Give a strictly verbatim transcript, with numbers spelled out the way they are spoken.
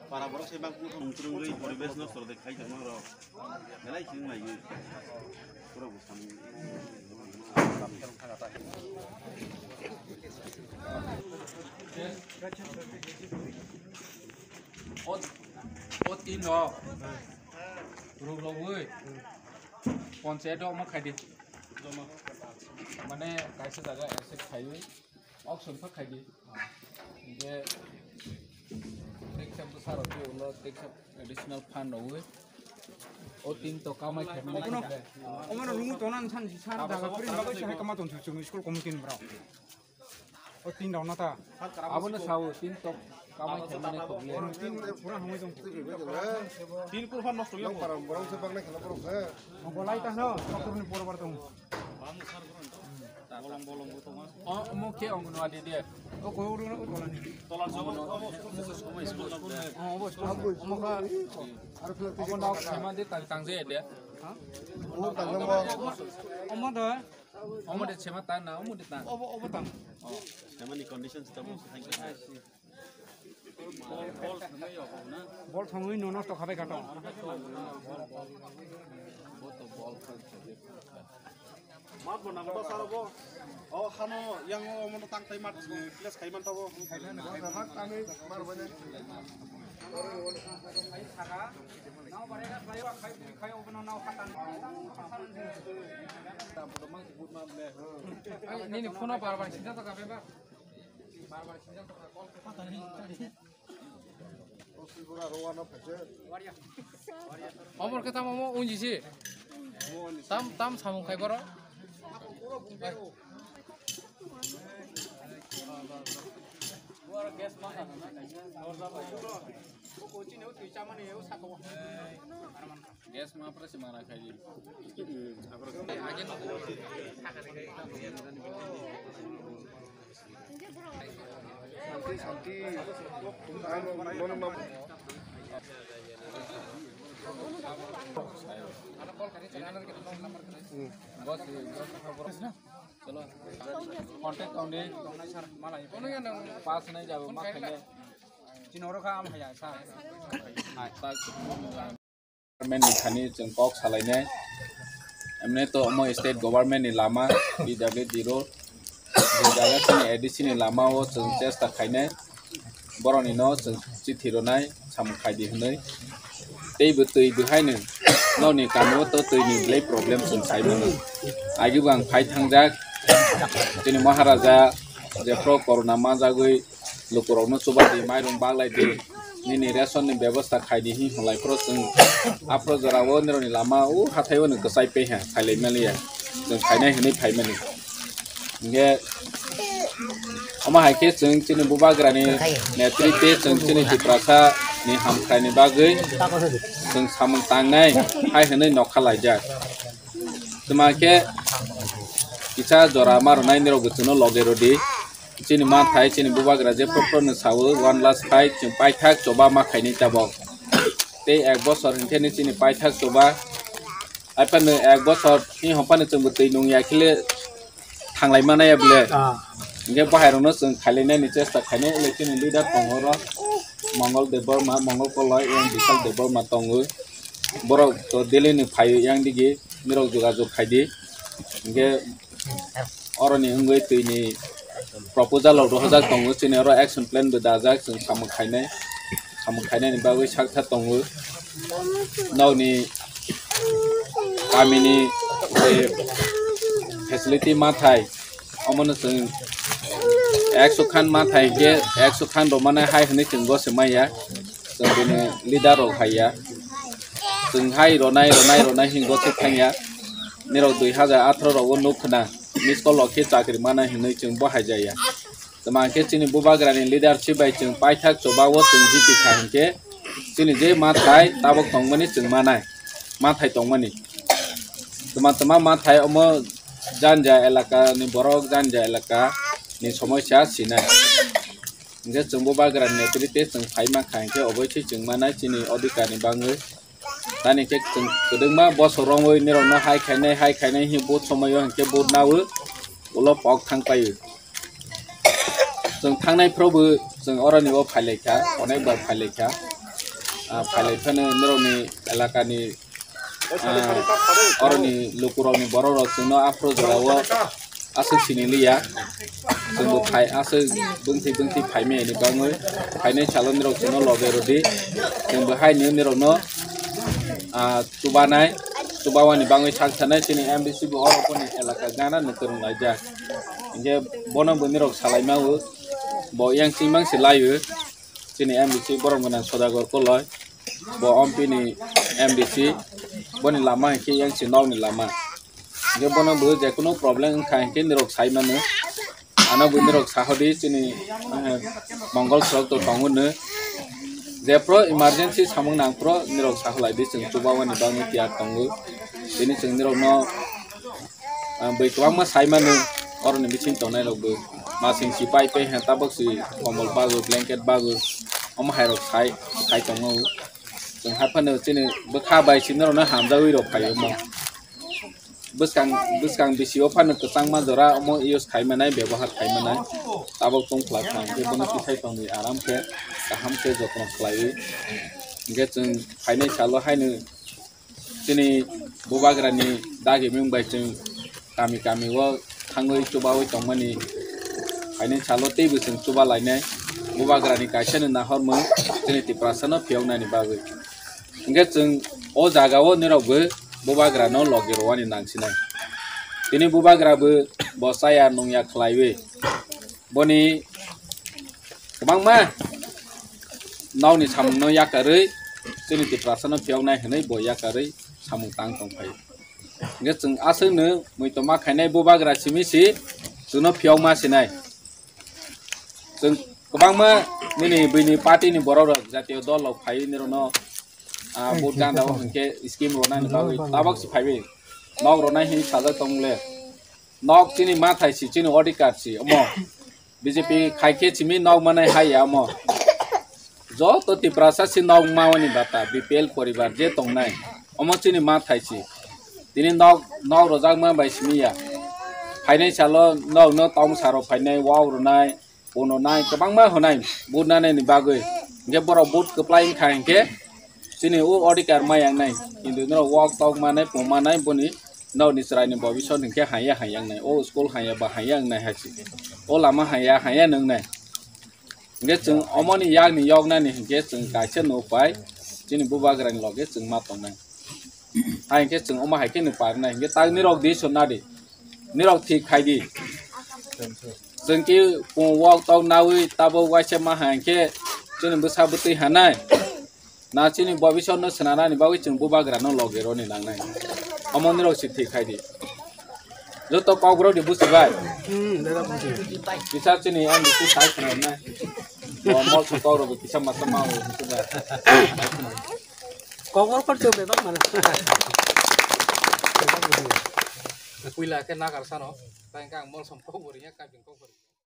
Para borok se bang kuthum kwrwngwi poribesh nosto de khai tongma rok. Belai se wng laio. Borok bo samung. O, o tin rok. Ruk rogwi. Panchayat rok omo khai di. Mane kaisa jaga accept khaiwi. Auction kha khaidi. Hingke teksa bwsarok khe ulo teksa additional fund rogwi. O tin to kamai khaimani. Omono, omono rungu tonan san sar daga prin bagwi se hai kama ton chwng school committee ni borok. O tin rok nata. Abono sao tin to kamai khaimani khobli. Tin pura hamai tong. Tin kurpha nosto ya. Param borok se bagnai khala borok se. Obo lai ta no, doctor ni por bar tong. O, omo khe Anganwadi de. O, ko uru na ko tola ni. Tola jogo, omo, omo, omo, omo, omo, omo, omo, omo, kha. Omo na sema de tang, tang je de. Ha? Omo tang na mo. Omo de. Omo de sema tang na, omo de tang. Obo, obo tang. O, sema ni conditions tamo, thank you. Bol thangwi no nosto khabai kha to. Mat bo nang to sar bo. O hano yang o mono tang tai mat place khai man ta bo. Nini phone bar bar sida ta ka ba. Obor khe tamo mo unjisi. Tam, tam samung khai boro. Gas ma pura si mara khai di. Santi, santi. Ano, mano, mano. Chalo. Contact tong di. Pass nai jabo ma khaile. Chini oro kha am haya sa. Hai. Government ni thani chwng kok salainai. Emne to omo state government ni lama, P W D road. Je jaga chini A D C ni lama o chwng chesta khainai. Boroni no chwng chithi ronai, samung khai di hwnwi. Tei bo twi bwhaino nokni kami o to twi ni belai problem chwng sai mano. Agi bo ang phai thangjak, chini Maharaja jephru corona manjagwi lukurokno chuba di, mairum baglai di, nini ration ni bebosta khai di hwnwi hwnlai phuru chwng aphuru jora o nirokni lama o hathai o no kwchai paiha, khailai maliya, chwng khainai hwnwi phaimani. Hingke omo hai khe chwng chini bubagrani netritwe chwng chini Tiprasa ni hamkrai ni bagwi chwng samung tangnai hai hwnwi nokha laijak. Tuma khe kisa jora ma rwnai nirok bo chwngno loge rwdi. Chini manthai, chini bubagra je phru phru no sawi, one last fight, chwng paithak choba ma khainai tabok. Tei ek bosor hinkhe ni chini paithak chuba. Aphano ek bosor ni hophano chwngbo twi nung ya khile thanglai mana ya bole. Ah. Hinkhe bahai rokno chwng khailainani chesta khainai, ele chini leader tongo oro Mongol Debbarma, Mongol Koloi, yang Bishal Debbarma tongo. Borok to Delhi ni phaio yang digi, nirok jogajog khaidi. Hinkhe oroni wngwi twini proposal rok rohorjak tongo, chini oro action plan bo dajak, chwng samung khainai, samung khainani bagwi sakha tongo. Nokni kamini je facility mathai, omono chwng ekso khan mathai hinkhe ekso khan rwmani hai hwnwi chwng gose maya. Chwng bini leader rok hai ya. Chwng hai ronai, ronai, ronai hingo se thang ya. Nirok dui hajar atharo rogo nuk khna. Miss call rok khe chakri mana hinwi chwng bo hai jaya. Tama khe chini bubagrani leadership bai chwng paithak chuba o chwng jiti kha hinkhe chini je mathai tabok tongmani chwng manai. Mathai tongmani. Tama tama mathai omo janja elaka ni borok janja elaka ni somosya sinai. Hinkhe chwng bubagrani netrite chwng phai mankha hinkhe oboisoi chwng manai chini odhikar ni bagwi. Tani khe chwng kwdwkma bosor romwi nirokno hai khainai, hai khainai hinwi vote somoio hinkhe vote nawi ulo pok thang paio. Chwng thangnai phorobo chwng oroni o phailaikha, onek bar phailaikha. Ah, phailai phano nirokni elakani, ah, oroni lukurokni borokrok chwngno aphuru jorao aswk sini liya. Chwngbo phai aswk bwngthi bwngthi phaimani bagwi phainai salo nirok chwngno loge rwdi. Chwngbo haini nirokno, ah, chubanai, chubawani bagwi sak sanai chini M D C bo oro boni elaka gana no kwrwng laijak. Hinkhe bono bo nirok salai mao, bo yang chimang se laio. Chini M D C borok gwnang Sodagor Koloi, bo Ompi ni M D C, boni lama hinkhe yang si nokni lama. Hinkhe bono bo jekunu problem wngkha hinkhe nirok sai mano. Ano bo nirok sahodi chini, eh, Mongol sorok to tongo no. Jephru emergency samung nang phru nirok saholai di chwng chubawani bagwi tiyar tongo. Tini chwng nirokno Ah, bwi kwbangma sai mano, oroni bising tongnai rok bo. Masing si pai pe he tabok si komol bago, blanket bago, omo hai rok sai, sai tongo. Chwng hai phano chini bwkha bai si norok no hamjagwi rok phai omo. Bwskang, bwskang bisi o phano kwchangma jora omo use khai manai, byabohar khai manai. Tabok tong khlai kha, hwnkhe bono tisai tongwi aram khe, kaham khe jotno khlaiwi. Hwnkhe chwng phainai salo haino Chini bubagrani dagi mung bai chwng kami kami o thangwi chubawi tongmani phainai salo teibo chwng chuba lainai. Bubagrani kaisa no nahormung chini Tiprasa no phiyoknani bagwi. Hwnkhe chwng o jaga o nirok bo bubagra no logi rwani nangsinai. Tini bubagra bo bo chaya nungya khlaiwi boni kwbangma nokni samungno yakarwi chini Tiprasano phiyoknai hwnwi bo yakarwi samung tang tong phai. Hwnkhe chwng aswkno muitu ma khainai bubagra simi si chwngno phiyokma sinai. Chwng kwbangma nini buini party ni borok rok jatiyo dol rok phaiwi nirokno, ah, vote ganda o hwnkhe scheme rwnani bagwi tabok si phaiwi nok rwnai hinwi sajak tong le. Nok chini mathai si, chini odhikar si, omo B J P khai khe simi nok manai hai ya omo. Joto Tiprasa si nok mawani bata, B P L poribar je tongnai, omo chini mathai si. Tini nok, nok rwjakma bai simi ya. Phainai salo nokno tong saro phainai, wak rwnai, Bono nai kwbangma hwnai vote nanani bagwi. Hwnkhe borok vote kwplai wngkha hinkhe chini o odhikar ma yangnai. Hindu norok wak tok manai, pung manai, boni nokni chwraini bobisot hinkhe haiya haiya wngnai. O school haiya ba haiya wngnai hai se. O lama haiya haiya nwngnai. Hwnkhe chwng omoni yakni yoknani hinkhe chwng kaisa nuk pai chini bubagrani loge chwng ma tongnai. Hai hinkhe chwng omo hai khe ni parnai hinkhe tak nirok di sonna di. Nirok thik khai di. Chwng ki pung wak tok nawi tabok waisa ma hai hinkhe chini bwsa bwtwi hanai. Na chini bobisot no swnanani bagwi chwng bubagra no loge roni nangnai. Omo nirok si thik khai di. Joto kok bro di busi bai. Hmm, dada busi. Kisa chini ang di sai khna nai. Mo mol sa kok ro kisa masa ma o. Kokor kor chwng bebak mana. Puila khe nagar sano, tang kang mol som kok bo ringya, kap jing kok bo ringya.